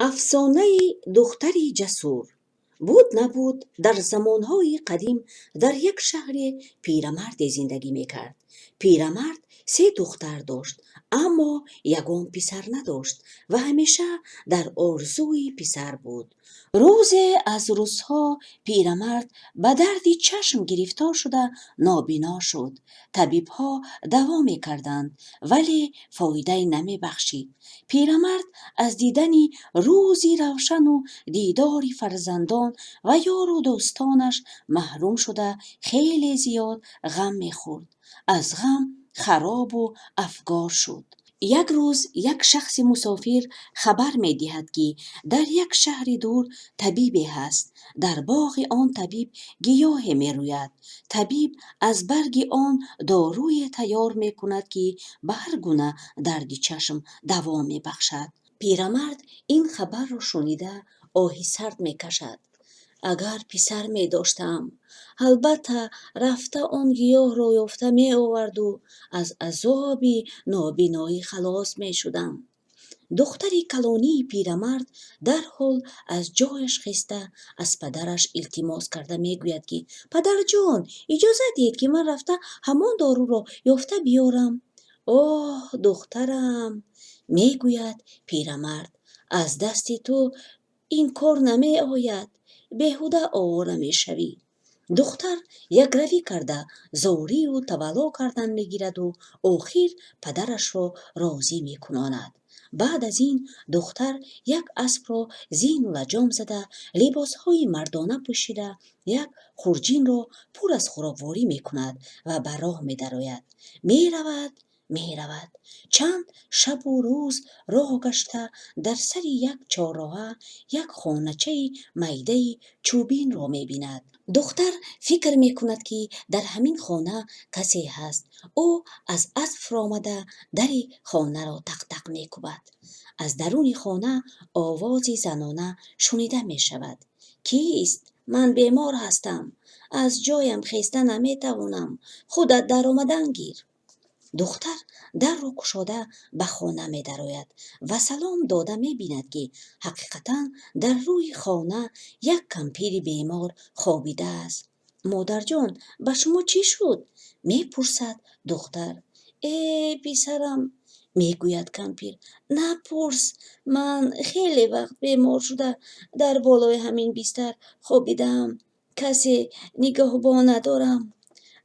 Афсонаи духтари ҷасур. Буд, набуд, дар замонҳои қадим дар як шаҳре пирамарде зиндагӣ мекард. Пирамард се духтар дошт, аммо ягон писар надошт ва ҳамеша дар орзуи писар буд. Рӯзе аз рӯзҳо пирамард ба дарди чашм гирифтор шуда, нобино шуд. Табибҳо даво мекарданд, вале фоидае намебахшид. Пирамард аз дидани рӯзи равшану дидори фарзандон ва ёру дӯстонаш маҳрум шуда, хеле зиёд ғам мехӯрд. Аз ғам харобу афгор шуд. Як рӯз як шахси мусофир хабар медиҳад, ки дар як шаҳри дур табибе ҳаст. Дар боғи он табиб гиёҳе мерӯяд. Табиб аз барги он доруе тайёр мекунад, ки ба ҳар гуна дарди чашм даво мебахшад. Пирамард ин хабарро шунида, оҳи сард мекашад. Агар писар медоштам, албатта, рафта он гиёҳро ёфта меоварду аз азоби нобиноӣ халос мешудам. Духтари калонии пирамард дарҳол аз ҷояш хеста, аз падараш илтимос карда мегӯяд, ки падарҷон, иҷозат диҳед, ки ман рафта ҳамон доруро ёфта биёрам. Оҳ, духтарам, мегӯяд пирамард, аз дасти ту ин кор намеояд, беҳуда овора мешавӣ. Духтар якравӣ карда, зорию тавалло кардан мегираду охир падарашро розӣ мекунонад. Баъд аз ин духтар як аспро зину лаҷом зада, либосҳои мардона пӯшида, як хурҷинро пур аз хӯрокворӣ мекунад ва ба роҳ медарояд. Меравад, меравад, чанд шабу рӯз роҳ гашта, дар сари як чорроҳа як хоначаи майдаи чӯбинро мебинад. Духтар фикр мекунад, ки дар ҳамин хона касе ҳаст. Ӯ аз асп фуромада, дари хонаро тақ-тақ мекӯбад. Аз даруни хона овози занона шунида мешавад. Кист? Ман бемор ҳастам, аз ҷоям хеста наметавонам, худат даромадан гир. Духтар дарро кушода, ба хона медарояд ва салом дода мебинад, ки ҳақиқатан дар рӯи хона як кампири бемор хобидааст. Модарҷон, ба шумо чӣ шуд? Мепурсад духтар. Э, писарам, мегӯяд кампир, напурс, ман хеле вақт бемор шуда, дар болои ҳамин бистар хобидаам, касе нигоҳбон надорам.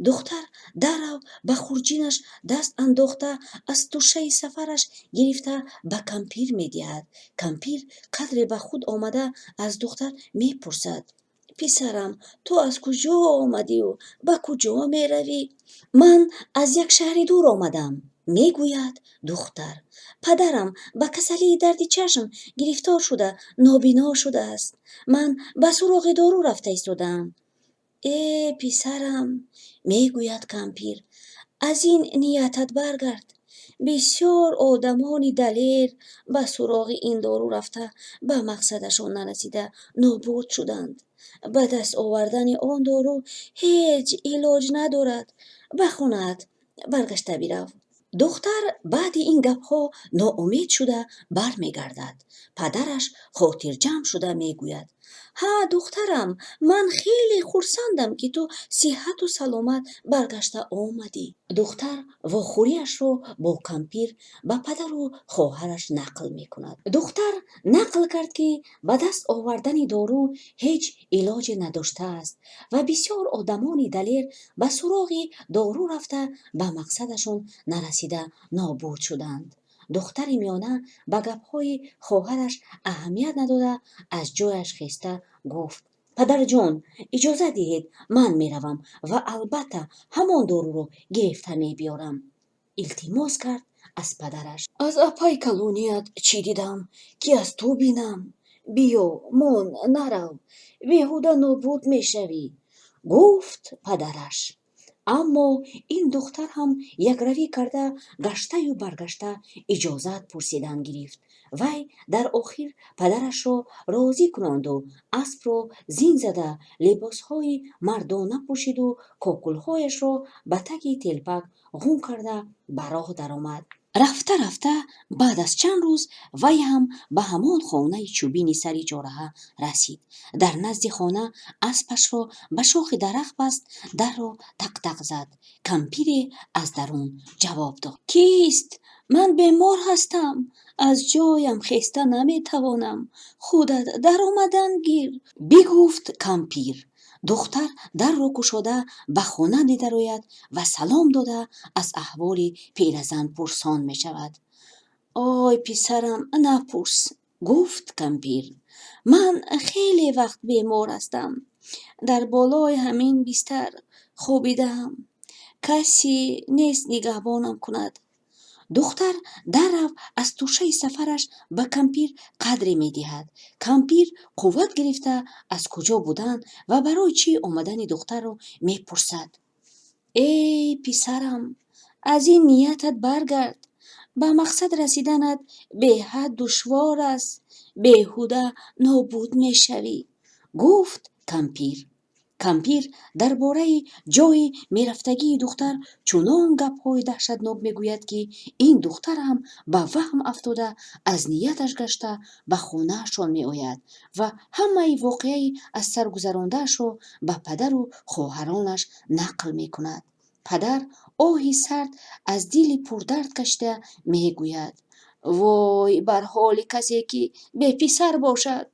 Духтар даррав ба хурҷинаш даст андохта, аз тӯшаи сафараш гирифта, ба кампир медиҳад. Кампир қадре ба худ омада, аз духтар мепурсад: писарам, ту аз куҷо омадию ба куҷо меравӣ? Ман аз як шаҳри дур омадам, мегӯяд духтар. Падарам ба касалии дарди чашм гирифтор шуда, нобино шудааст. Ман ба суроғи дору рафта истодаам. Э, писарам, мегӯяд кампир, аз ин ниятат баргард. Бисёр одамони далер ба суроғи ин дору рафта, ба мақсадашон нарасида, нобуд шуданд. Ба даст овардани он дору ҳеҷ илоҷ надорад. Ба хонаат баргашта бирав. Духтар баъди ин гапҳо ноумед шуда бармегардад. Падараш хотирҷамъ шуда мегӯяд: ҳа, духтарам, ман хеле хурсандам, ки ту сиҳату саломат баргашта омадӣ. Духтар вохӯрияшро бо кампир ба падару хоҳараш нақл мекунад. Духтар нақл кард, ки ба даст овардани дору ҳеҷ илоҷе надоштааст ва бисёр одамони далер ба суроғи дору рафта, ба мақсадашон нарасида, нобуд шуданд. Духтари миёна ба гапҳои хоҳараш аҳамият надода, аз ҷояш хеста гуфт: падарҷон, иҷозат диҳед, ман меравам ва албатта ҳамон доруро гирифта мебиёрам. Илтимос кард аз падараш. Аз апай калоният чӣ дидам, ки аз ту бинам? Биё, мон, нарав, беҳуда нобуд мешавӣ, гуфт падараш. Аммо ин духтар ҳам якравӣ карда, гаштаю баргашта иҷозат пурсидан гирифт. Вай дар охир падарашро розӣ кунонду аспро зин зада, либосҳои мардона пӯшиду кокулҳояшро ба таги телпак ғун карда, ба роҳ даромад. Рафта рафта, баъд аз чанд рӯз вай ҳам ба ҳамон хонаи чӯбини сари чорраҳа расид. Дар назди хона аспашро ба шохи дарахт баст, дарро тақ-тақ зад. Кампире аз дарун ҷавоб дод: "Кист? Ман бемор ҳастам, аз ҷоям хеста наметавонам. Худат даромадан гир", бигуфт кампир. Духтар дарро кушода, ба хона медарояд ва салом дода, аз аҳволи пиразан пурсон мешавад. "Ой, писарам, напурс", гуфт кампир. "Ман хеле вақт бемор ҳастам. Дар болои ҳамин бистар хобидаам. Касе нест нигаҳбонам кунад." Духтар даррав аз тӯшаи сафараш ба кампир қадре медиҳад. Кампир қувват гирифта, аз куҷо будан ва барои чӣ омадани духтарро мепурсад. "Э, писарам, аз ин ниятат баргард. Ба мақсад расиданат беҳад душвор аст. Беҳуда нобуд мешавӣ", гуфт кампир. Кампир дар бораи ҷойи мерафтагии духтар чунон гапҳои даҳшатнок мегӯяд, ки ин духтар ҳам ба ваҳм афтода, аз нияташ гашта, ба хонаашон меояд ва ҳамаи воқеаи аз сар гузарондаашро ба падару хоҳаронаш нақл мекунад. Падар оҳи сард аз дили пурдард кашида мегӯяд: "Вой бар ҳоли касе, ки бе писар бошад!"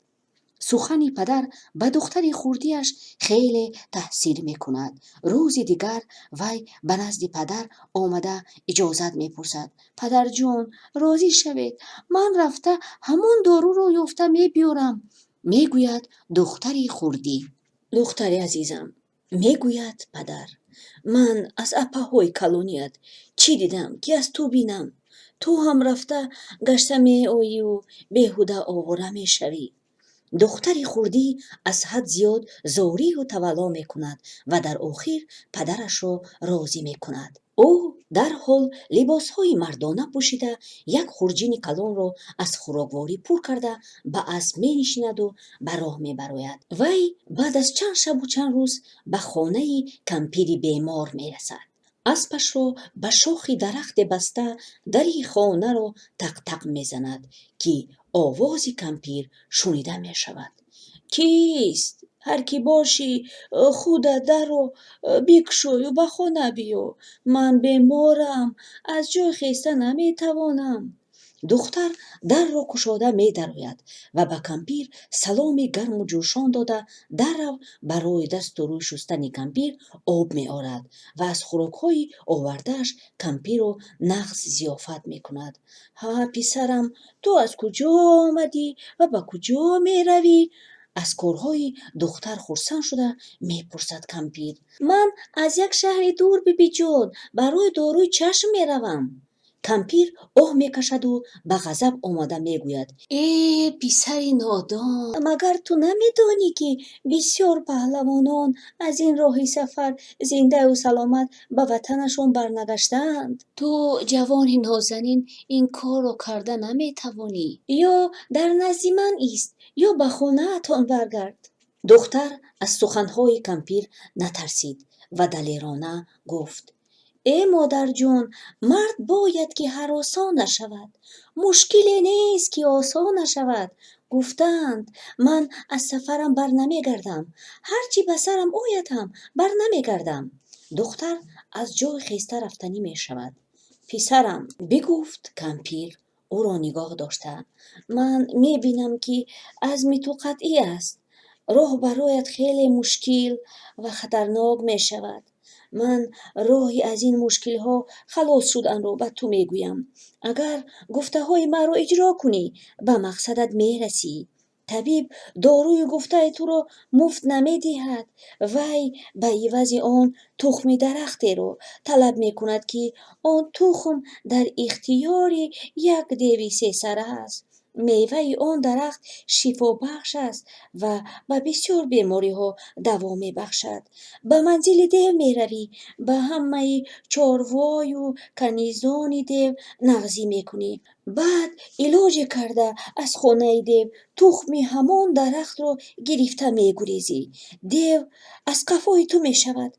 Сухани падар ба духтари хурдиаш хеле таъсир мекунад. Рӯзи дигар вай ба назди падар омада, иҷозат мепурсад. "Падарҷон, розӣ шавед, ман рафта ҳамон доруро ёфта мебиёрам", мегӯяд духтари хурдӣ. "Духтари азизам", мегӯяд падар, "ман аз апаҳои калоният чӣ дидам, ки аз ту бинам? Ту ҳам рафта гашта меоию беҳуда овора мешавӣ." Духтари хурдӣ аз ҳад зиёд зорию тавалло мекунад ва дар охир падарашро розӣ мекунад. Ӯ дарҳол либосҳои мардона пӯшида, як хурҷини калонро аз хӯрокворӣ пур карда, ба асп менишинаду ба роҳ мебарояд. Вай баъд аз чанд шабу чанд рӯз ба хонаи кампири бемор мерасад. Аспашро ба шохи дарахте баста, дари хонаро тақ-тақ мезанад, ки овози кампир шунида мешавад. "Кист? Ҳар ки бошӣ, худат дарро бикушою ба хона биё. Ман беморам, аз ҷой хеста наметавонам." Духтар дарро кушода медарояд ва ба кампир саломи гарму ҷӯшон дода, даррав барои дасту рӯй шустани кампир об меорад ва аз хӯрокҳои овардааш кампирро нағз зиёфат мекунад. "Ҳа, писарам, ту аз куҷо омадӣ ва ба куҷо меравӣ?" аз корҳои духтар хурсанд шуда, мепурсад кампир. "Ман аз як шаҳри дур, бибиҷон, барои доруи чашм меравам." Кампир оҳ мекашаду ба ғазаб омада мегӯяд: "Э, писари нодон, магар ту намедонӣ, ки бисёр паҳлавонон аз ин роҳи сафар зиндаю саломат ба ватанашон барнагаштаанд? Ту, ҷавони нозанин, ин корро карда наметавонӣ. Ё дар назди ман ист, ё ба хонаатон баргард." Духтар аз суханҳои кампир натарсид ва далерона гуфт: "Э, модарҷун, мард бояд, ки ҳаросон нашавад. Мушкиле нест, ки осон нашавад, гуфтаанд. Ман аз сафарам барнамегардам. Ҳар чӣ ба сарам ояд ҳам барнамегардам." Духтар аз ҷой хеста рафтанӣ мешавад. "Писарам", бигуфт кампир, ӯро нигоҳ дошта, "ман мебинам, ки азми ту қатъӣ аст. Роҳ бароят хеле мушкил ва хатарнок мешавад. Ман роҳи аз ин мушкилҳо халос шуданро ба ту мегӯям. Агар гуфтаҳои маро иҷро кунӣ, ба мақсадат мерасӣ. Табиб доруи гуфтаи туро муфт намедиҳад. Вай ба ивази он тухми дарахтеро талаб мекунад, ки он тухм дар ихтиёри як деви сесара аст. Меваи он дарахт шифобахш аст ва ба бисёр бемориҳо даво мебахшад. Ба манзили дев меравӣ, ба ҳамаи чорвою канизони дев нағзӣ мекунӣ. Баъд илоҷе карда аз хонаи дев тухми ҳамон дарахтро гирифта мегурезӣ. Дев аз қафои ту мешавад.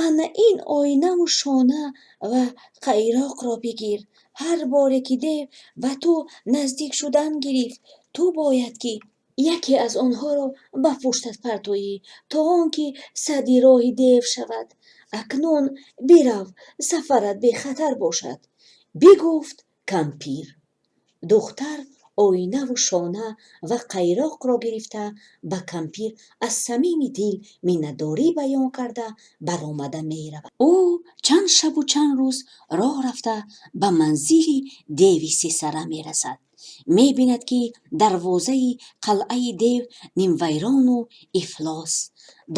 Ана ин оинаву шона ва қайроқро бигир. Ҳар боре ки дев ба ту наздик шудан гирифт, ту бояд ки яке аз онҳоро ба пуштат партоӣ, то он ки садди роҳи дев шавад. Акнун бирав, сафарат бехатар бошад», бигуфт кампир. Духтар оинаву шона ва қайроқро гирифта, ба кампир аз самими дил миннатдорӣ баён карда, баромада меравад. Ӯ чанд шабу чанд рӯз роҳ рафта, ба манзили деви сесара мерасад. Мебинад, ки дарвозаи қалъаи дев нимвайрону ифлос.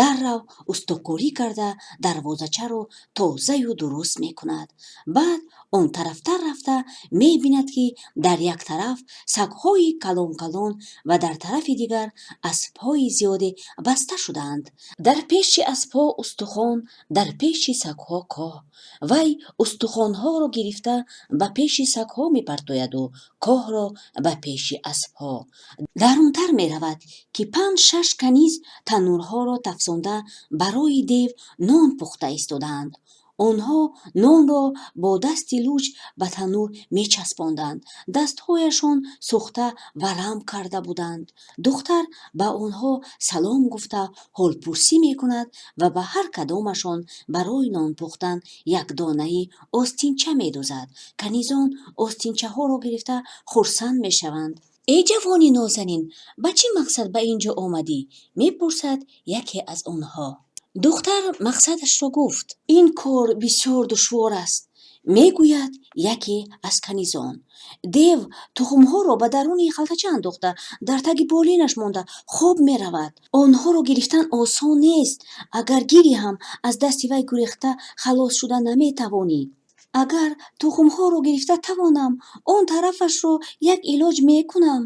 Даррав устокорӣ карда, дарвозачаро тозаю дуруст мекунад. Баъд он тарафтар рафта, мебинад, ки дар як тараф сагҳои калон калон ва дар тарафи дигар аспҳои зиёде баста шудаанд. Дар пеши аспҳо устухон, дар пеши сагҳо коҳ. Вай устухонҳоро гирифта, ба пеши сагҳо мепартояду коҳро ба пеши аспҳо. Дарунтар меравад, ки панҷ-шаш каниз таннурҳоро тафсонда, барои дев нон пухта истодаанд. Онҳо нонро бо дасти луҷ ба таннур мечаспонданд. Дастҳояшон сӯхта варам карда буданд. Духтар ба онҳо салом гуфта, ҳолпурсӣ мекунад ва ба ҳар кадомашон барои нон пухтан як донаи остинча медозад. Канизон остинчаҳоро гирифта хурсанд мешаванд. «Эй ҷавони нозанин, ба чӣ мақсад ба ин ҷо омадӣ?» мепурсад яке аз онҳо. Духтар мақсадашро гуфт. «Ин кор бисёр душвор аст», мегӯяд яке аз канизон. «Дев тухмҳоро ба даруни халтача андохта, дар таги болинаш монда хоб меравад. Онҳоро гирифтан осон нест. Агар гирӣ ҳам, аз дасти вай гурехта халос шуда наметавонӣ. Агар тухмҳоро гирифта тавонам, он тарафашро як илоҷ мекунам»,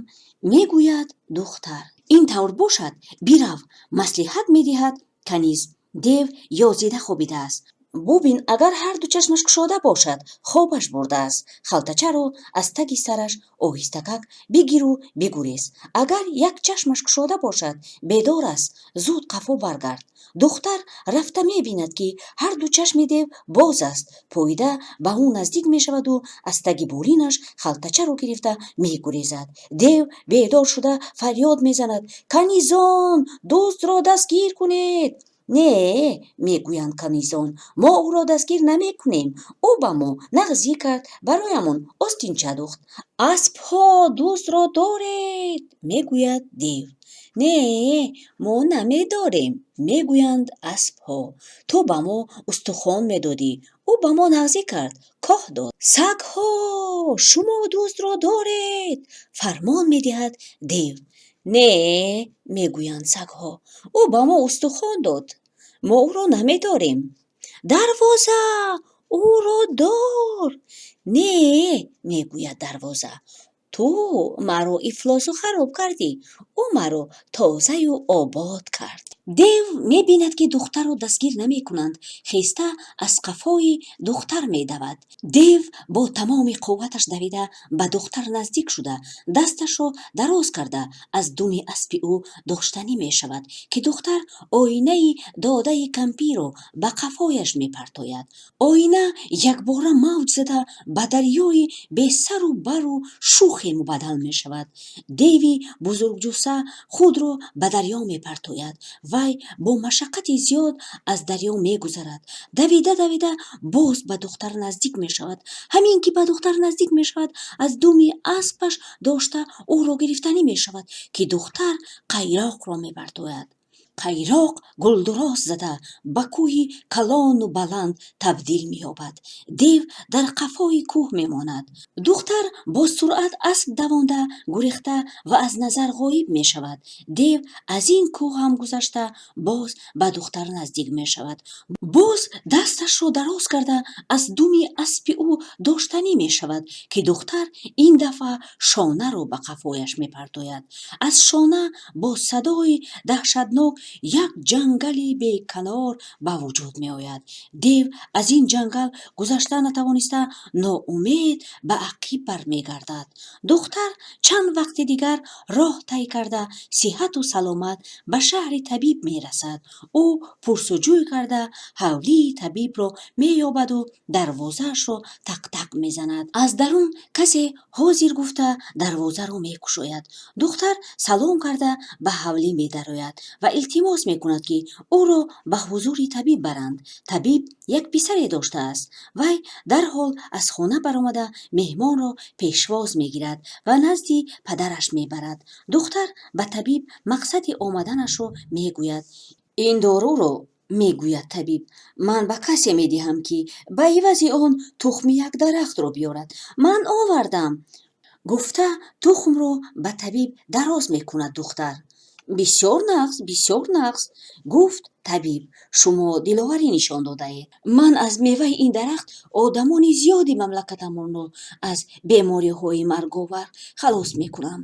мегӯяд духтар. «Ин тавр бошад, бирав», маслиҳат медиҳад каниз. «Дев ёзида хобидааст. Бубин, агар ҳарду чашмаш кушода бошад, хобаш бурдааст. Халтачаро аз таги сараш оҳистакак бигиру бигурез. Агар як чашмаш кушода бошад, бедор аст, зуд қафо баргард». Духтар рафта мебинад, ки ҳарду чашми дев боз аст. Поида ба ӯ наздик мешаваду аз таги болинаш халтачаро гирифта мегурезад. Дев бедор шуда фарёд мезанад: «Канизон, дуздро дастгир кунед!» «Не, мегӯянд канизон, мо ӯро дастгир намекунем. Ӯ ба мо нағзӣ кард, бароямон остинча духт». «Аспҳо, дуздро доред!» мегӯяд дев. «Не, мо намедорем», мегӯянд аспҳо. «Ту ба мо устухон медодӣ, ӯ ба мо нағзӣ кард, коҳ дод». «Сагҳо, шумо дуздро доред!» фармон медиҳад дев. «Не, мегӯянд сагҳо, ӯ ба мо устухон дод, мо ӯро намедорем». «Дарвоза, ӯро дор!» «Не, мегӯяд дарвоза, ту маро ифлосу хароб кардӣ, ӯ маро тозаю обод кард». Дев мебинад, ки духтарро дастгир намекунанд, хеста аз қафои духтар медавад. Дев бо тамоми қувваташ давида, ба духтар наздик шуда, дасташро дароз карда, аз думи аспи ӯ доштанӣ мешавад, ки духтар оинаи додаи кампирро ба қафояш мепартояд. Оина якбора мавҷ зада, ба дарёи бесару бару шухе мубаддал мешавад. Деви бузургҷусса худро ба дарё мепартояд. Вай бо машаққати зиёд аз дарё мегузарад. Давида, давида боз ба духтар наздик мешавад. Ҳамин ки ба духтар наздик мешавад, аз думи аспаш дошта, ӯро гирифтанӣ мешавад, ки духтар қайроқро мебардояд. Қайроқ гулдуроз зада, ба кӯҳи калону баланд табдил меёбад. Дев дар қафои кӯҳ мемонад. Духтар бо суръат асп давонда, гурехта ва аз назар ғоиб мешавад. Дев аз ин кӯҳ ҳам гузашта, боз ба духтар наздик мешавад. Боз дасташро дароз карда, аз думи аспи ӯ доштанӣ мешавад, ки духтар ин дафъа шонаро ба қафояш мепартояд. Аз шона бо садои даҳшатнок як ҷангали беканор ба вуҷуд меояд. Дев аз ин ҷангал гузашта натавониста, ноумед ба ақиб бармегардад. Духтар чанд вақти дигар роҳ тай карда, сиҳату саломат ба шаҳри табиб мерасад. Ӯ пурсуҷӯй карда, ҳавлии табибро меёбаду дарвозаашро тақ-тақ мезанад. Аз дарун касе ҳозир гуфта, дарвозаро мекушояд. Духтар салом карда, ба ҳавлӣ медарояд ва илтимос мекунад, ки ӯро ба ҳузури табиб баранд. Табиб як писаре доштааст. Вай дарҳол аз хона баромада, меҳмонро пешвоз мегирад ва назди падараш мебарад. Духтар ба табиб мақсади омаданашро мегӯяд. Ин доруро, мегӯяд табиб, ман ба касе медиҳам, ки ба ивази он тухми як дарахтро биёрад. Ман овардам, гуфта, тухмро ба табиб дароз мекунад духтар. Бисёр нағз, бисёр нағз, гуфт табиб, шумо диловарӣ нишон додаед. Ман аз меваи ин дарахт одамони зиёди мамлакатамонро аз бемориҳои марговар халос мекунам.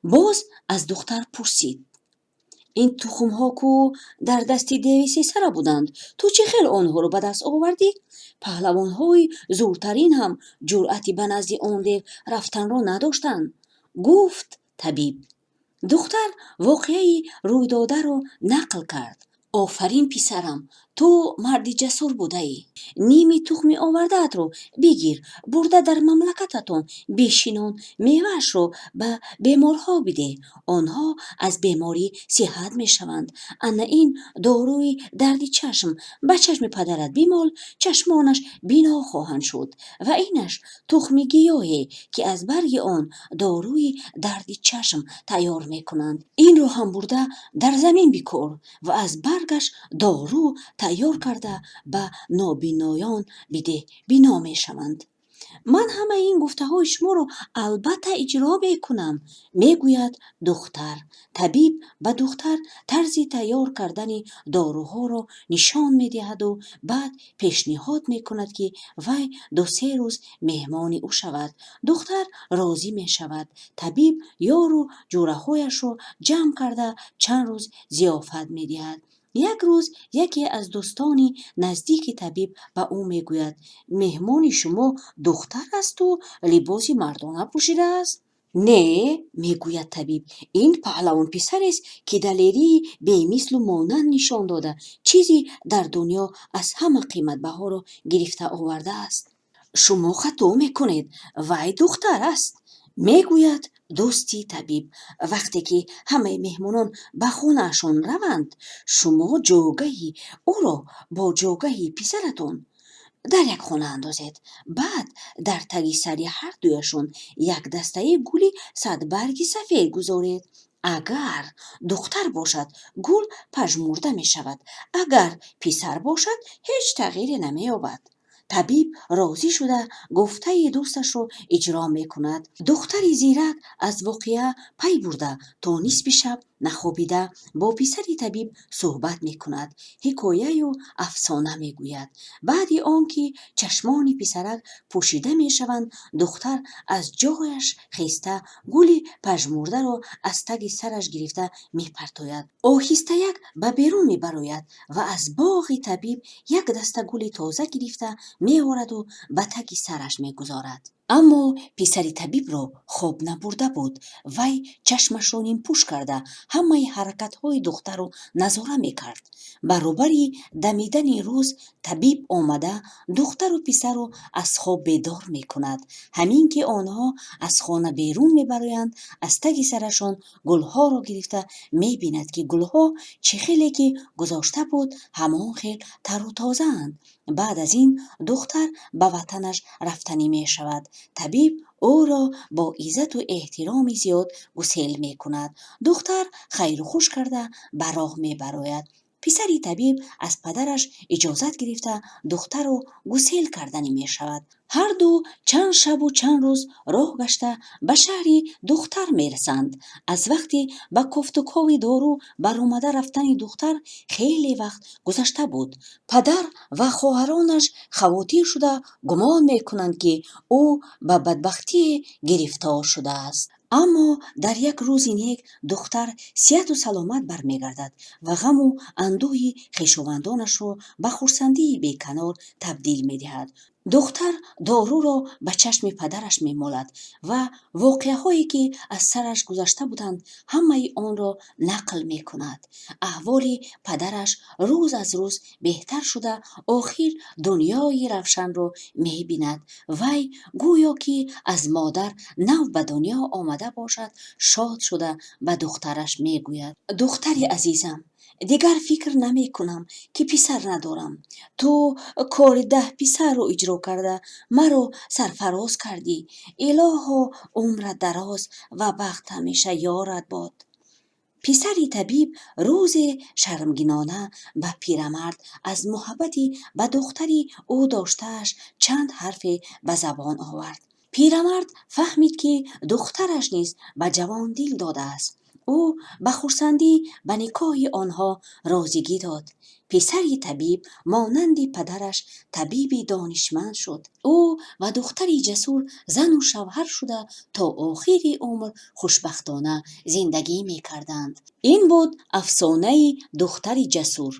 Боз аз духтар пурсид: ин тухмҳо ку дар дасти деви сесара буданд, ту чӣ хел онҳоро ба даст овардӣ? Паҳлавонҳои зӯртарин ҳам ҷуръати ба назди он дев рафтанро надоштанд, гуфт табиб. Духтар воқеаи рӯйдодаро нақл кард. Офарин, писарам, ту марди ҷасур будаӣ. Ними тухми овардаатро бигир, бурда дар мамлакататон бишинон, меваашро ба беморҳо бидеҳ, онҳо аз беморӣ сиҳат мешаванд. Ана ин доруи дарди чашм, ба чашми падарат бимол, чашмонаш бино хоҳанд шуд. Ва инаш тухми гиёҳе, ки аз барги он доруи дарди чашм тайёр мекунанд. Инро ҳам бурда дар замин бикор ва аз баргаш дору тайёр карда ба нобиноён бидеҳ, бино мешаванд. Ман ҳамаи ин гуфтаҳои шуморо албатта иҷро мекунам, мегӯяд духтар. Табиб ба духтар тарзи тайёр кардани доруҳоро нишон медиҳаду баъд пешниҳод мекунад, ки вай 2-се рӯз меҳмони ӯ шавад. Духтар розӣ мешавад. Табиб ёру ҷӯраҳояшро ҷамъ карда, чанд рӯз зиёфат медиҳад. Як рӯз яке аз дӯстони наздики табиб ба ӯ мегӯяд: меҳмони шумо духтар асту либоси мардона пӯшидааст. Не, мегӯяд табиб, ин паҳлавон писарест, ки далерии бемислу монанд нишон дода, чизи дар дунё аз ҳама қиматбаҳоро гирифта овардааст. Шумо хато мекунед, вай духтар аст, мегӯяд дӯсти табиб. Вақте ки ҳамаи меҳмонон ба хонаашон раванд, шумо ҷогаи ӯро бо ҷогаи писаратон дар як хона андозед. Баъд дар таги сари ҳардуяшон як дастаи гули садбарги сафед гузоред. Агар духтар бошад, гул пажмурда мешавад, агар писар бошад, ҳеҷ тағйире намеёбад. Табиб розӣ шуда, гуфтаи дӯсташро иҷро мекунад. Духтари зирак аз воқеа пай бурда, то нисфи шаб нахобида бо писари табиб суҳбат мекунад, ҳикояю афсона мегӯяд. Баъди он ки чашмони писарак пӯшида мешаванд, духтар аз ҷояш хеста, гули пажмурдаро аз таги сараш гирифта мепартояд. Оҳистаяк ба берун мебарояд ва аз боғи табиб як даста гули тоза гирифта меораду ба таги сараш мегузорад. Аммо писари табибро хоб набурда буд. Вай чашмашро нимпӯш карда, ҳамаи ҳаракатҳои духтарро назора мекард. Баробари дамидани рӯз табиб омада, духтару писарро аз хоб бедор мекунад. Ҳамин ки онҳо аз хона берун мебароянд, аз таги сарашон гулҳоро гирифта мебинад, ки гулҳо чӣ хеле ки гузошта буд, ҳамон хел тару тозаанд. Баъд аз ин духтар ба ватанаш рафтанӣ мешавад. Табиб ӯро бо иззату эҳтироми зиёд гусел мекунад. Духтар хайру хуш карда ба роҳ мебарояд. Писари табиб аз падараш иҷозат гирифта, духтарро гусел карданӣ мешавад. Ҳарду чанд шабу чанд рӯз роҳ гашта ба шаҳри духтар мерасанд. Аз вақти ба кофтукови дору баромада рафтани духтар хеле вақт гузашта буд. Падар ва хоҳаронаш хавотир шуда гумон мекунанд, ки ӯ ба бадбахтие гирифтор шудааст. Аммо дар як рӯзи нек духтар сиҳату саломат бармегардад ва ғаму андӯҳи хешовандонашро ба хурсандии беканор табдил медиҳад. Духтар доруро ба чашми падараш мемолад ва воқеаҳое, ки аз сараш гузашта буданд, ҳамаи онро нақл мекунад. Аҳволи падараш рӯз аз рӯз беҳтар шуда, охир дунёи равшанро мебинад. Вай гӯё ки аз модар нав ба дунё омада бошад, шод шуда, ба духтараш мегӯяд: "Духтари азизам, дигар фикр намекунам, ки писар надорам. Ту кори 10 писарро иҷро карда, маро сарфароз кардӣ. Илоҳо, умрат дароз ва бахт ҳамеша ёрат бод." Писари табиб рӯзе шармгинона ба пирамард аз муҳаббати ба духтари ӯ доштааш чанд ҳарфе ба забон овард. Пирамард фаҳмид, ки духтараш низ ба ҷавон дил додааст. Ӯ ба хурсандӣ ба никоҳи онҳо розигӣ дод. Писари табиб монанди падараш табиби донишманд шуд. Ӯ ва духтари ҷасур зану шавҳар шуда, то охири умр хушбахтона зиндагӣ мекарданд. Ин буд афсонаи духтари ҷасур.